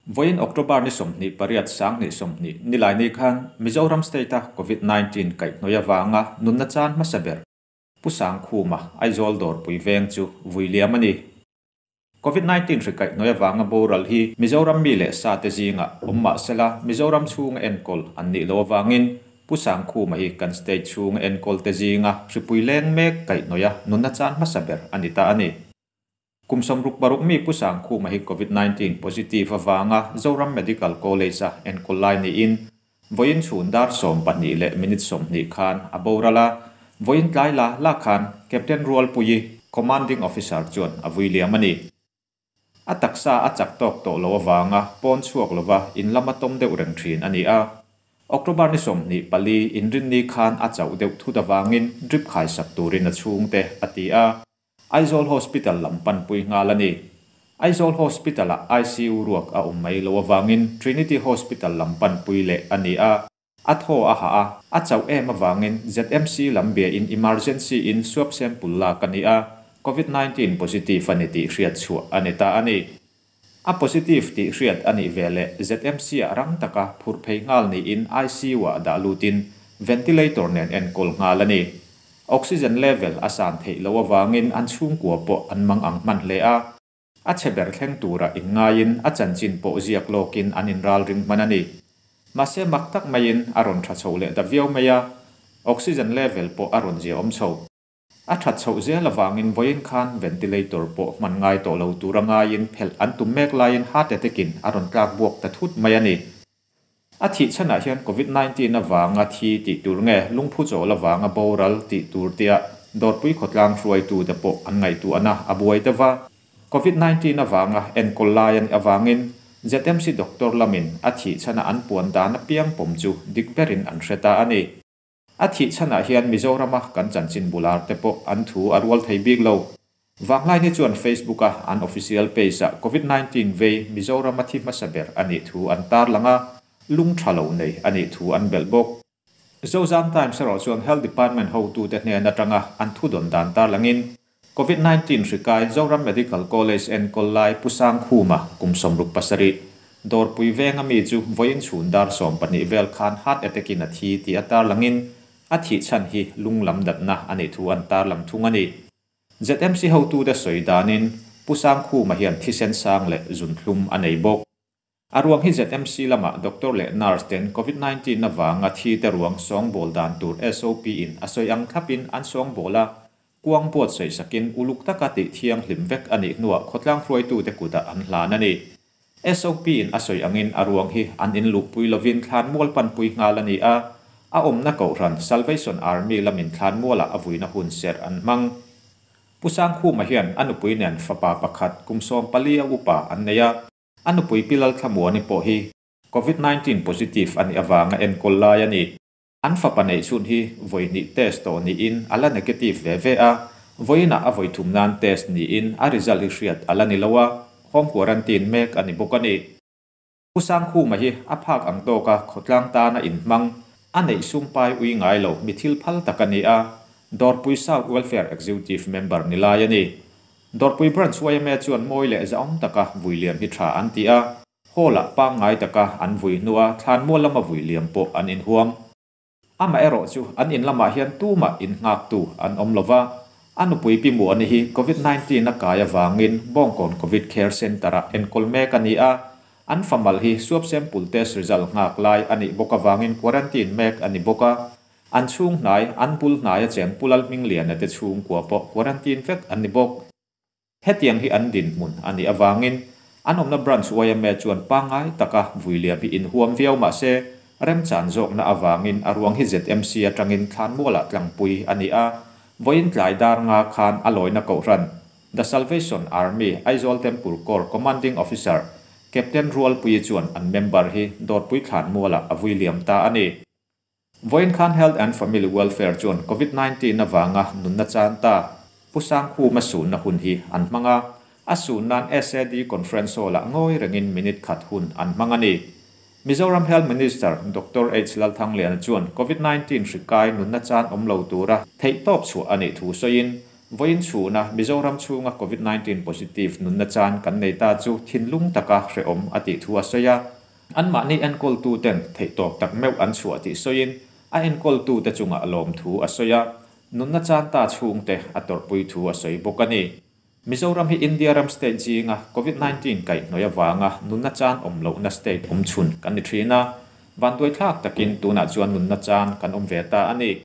Vawiin October ni 28 2020 Nilaini khan Mizoram State-a Covid 19 kaihhnawih avanga nunna chan hmasa ber Pu Sangkhuma, Aizawl Dawrpui veng chu vui liam a ni. Covid 19 hri kaihhnawih avanga boral hi Mizoram mi leh sa te zingah awm mah sela Mizoram chhunga enkawl an nih loh avangin Pu Sangkhuma hi kan state chhunga enkawl te zinga hripui leng mek kaihhnawih a nunna chan hmasa ber a ni ta a ni. Kum 66 mi Pu Sangkhuma hi Covid 19 positive avanga Zoram Medical College-a enkawl lai niin vawiin chhun dar 12 minute 20 khan a boral a, vawiin tlai la la khan Captain Rualpuii, Commanding Officer chuan a vui liam a ni. A taksa a chak tawk tawh lo avanga pawn chhuak lova in lama tawm deuh reng thin a ni a. October ni 24 Inrinni khan a chauh deuh thut avangin drip khaisak turin a chhungte a ti a. Aizawl Hospital lam panpui nghal a ni. Aizawl Hospital-ah ICU ruak a awm mai lo avangin Trinity Hospital lam panpui leh a ni a. A thaw a hah a, a chauh em avangin ZMC lam biain emergency in swab sample lak a ni a, Covid 19 positive a ni tih hriat chhuah a ni ta a ni. A positive tih hriat a nih veleh ZMC-ah rang taka phurh phei nghal niin ICU-ah dah lutin ventilator nen enkawl nghal a ni. Oxygen level a san theih loh avangin an chhungkua pawh an mang ang hman hle a. A chhe ber thleng tura inngaiin a chanchin pawh ziak lawkin an inralring hman a ni. Mahse mak tak maiin a rawn tha chho leh ta viau mai a, oxygen level pawh a rawn ziaawm chho. A that chhoh zel avangin vawiin khan ventilator pawh hman ngai tawh lo tura ngaiin phelh an tum mek laiin heart attack-in a rawn tlak buak ta thut mai a ni. A thih chhanah hian Covid 19 avanga thi tih tur nge lungphu chawl avanga boral tih tur tia Dawrpui khawtlang hruaitute pawh an ngaihtuahna a buai deuh a. Covid 19 avanga enkawl lai a nih avangin ZMC doctor lamin a thih chhana an puan dan apiang pawm chu dik berin an hre ta a ni. A thih chhanah hian Mizorama kan chanchin bular te pawh an thu a rual thei bik lo. Vanglaini chuan Facebook-a an official page-ah Covid 19 vei Mizorama thi hmasa ber a nih thu an tarlang a, lung tha lo nei a nih thu an belh bawk. Zozam Times erawh chuan Health Department hotute hnen atanga an thudawn dan tarlangin Covid 19 hri kai Zoram Medical College enkawl lai Pu Sangkhuma, kum 67, Dawrpui venga mi chu vawiin chhun dar 12 vel khan heart attack-in a thi tih a tarlangin a thih chhan hi lung lam natna a nih thu an tarlang thung a ni. ZMC hotute sawi danin Pu Sangkhuma hian thisen sang leh zunthlum a nei bawk. A ruang hi ZMC lamah doctor leh nurse ten Covid 19 avanga thi te ruang sawngbawl dan tur SOP in a sawi ang thlapin an sawngbawl a, kuang buatsaih sakin uluk taka tih thianghlim vek a nih hnuah khawtlang hruaitute kutah an hlan a ni. SOP in a sawi angin a ruang hi an in luhpui lovin thlanmual panpui nghal a ni a, a awmna kohhran Salvation Army lamin thlanmualah a vuina hun serh an hmang. Pu Sangkhuma hian a nupui nen fapa pakhat kum 14 a upa an nei a. A nupui Pi Lalthlamuani pawh hi Covid 19 positive a nih avanga enkawl lai a ni. An fapa neih chhun hi vawi hnih test tawh niin a la negative ve ve a, vawiinah a vawi thum nan test niin a result hi hriat a la ni lo a, home quarantine mek a ni bawk a ni. Pu Sangkhuma hi a phak ang tawka khawtlang tana inhmang, a neih sumpai ui ngai lo mi thil phal tak a ni a, Dawrpui South Welfare Executive member ni lai a ni. Dawrpui Branch YMA chuan mawi leh zahawm taka vui liam hi tha an ti a, hall-ah pangngai taka an vui hnua thlanmual lama vui liam pawh an inhuam. Amaherawh chu an in lamah hian tumah innghaktu an awm lova, a nupui Pi Muani hi Covid 19 a kai avangin Bawngkawn Covid Care Centre-ah enkawl mek a ni a, an famal hi swab sample test result nghak lai a nih bawk avangin quarantine mek a ni bawk a, an chhung hnai, an bul hnaia cheng Pu Lalhmingliana te chhungkua pawh quarantine vek an ni bawk. Hetiang hi an dinhmun a nih avangin an awmna Branch YMA chuan pangngai taka vui liam hi inhuam viau mah se remchan zawkna avangin a ruang hi ZMC atangin thlanmualah tlangpui a ni a, vawiin tlai dar 5 khan a lawina kohhran The Salvation Army Aizawl Temple Corps Commanding Officer Captain Rualpuii chuan an member hi Dawrpui thlanmualah a vui liam ta a ni. Vawiin khan Health and Family Welfare chuan Covid 19 avanga nunna chan ta Pu Sangkhuma sunna hun hi an hmang a, a sun nan SAD Conference Hall-ah ngawi rengin minute khat hun an hmang a ni. Mizoram Health Minister Doctor H Lalthangliana chuan Covid 19 hri kai nunna chan awm lo tura theihtawp chhuah a nih thu sawiin Vawiin chhuna Mizoram chhunga Covid 19 positive nunna chan kan nei ta chu thinlung taka hrehawm a tih thu a sawi a. Anmahni enkawltuten theihtawp tak meuh an chhuah tih sawiin, a enkawltute chungah lawmthu a sawi a, nunna chan ta chhungte a tawrhpui thu a sawi bawk a ni. Mizoram hi India ram state zinga Covid 19 kaihhnawih avanga nunna chan awm lohna state awmchhun kan ni thin a, vanduaithlak takin tunah chuan nunna chan kan awm ve ta a ni.